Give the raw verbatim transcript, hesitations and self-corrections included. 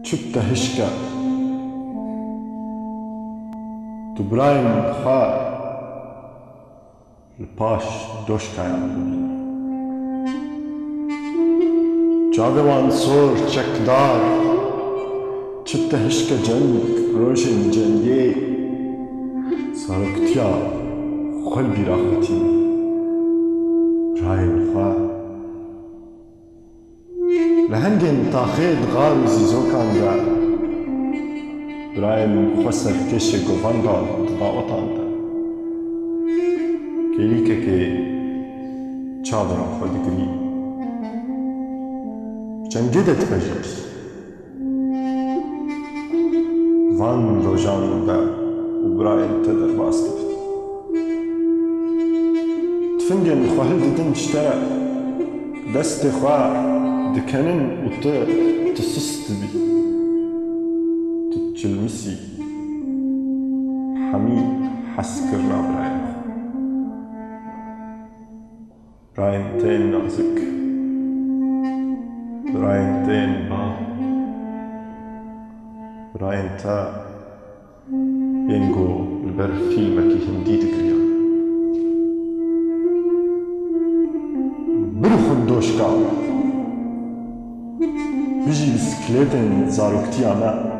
Çi te hişke? Tu birayên xwe li paş doşkayan bibînî. Çavê wan sor çekdar, çi te hişke ceng rojên cengê, zaroktiya xwe li bîra xwe tînî. Birayên xwe Li hingên taxê di xar û zîzokan de, birayên xwe serkêşê govan de di dawetan de, kêlîkekê çavên xwe digirî. Cengê de dipejî. Van rojan de û birayên te derbas dibin. Tifingên xwe hildidin ji te re, destê xwe dikenin û tu, tu sist dibî. Tu çilmisî hemî hezkirina birayên xwe. Birayên te yên nazik, birayên te yên bav, birayên te yên ku li ber fîlmekî hindî digiriyan. Birixin doşka, bijî bisiklêtên zaroktiya me.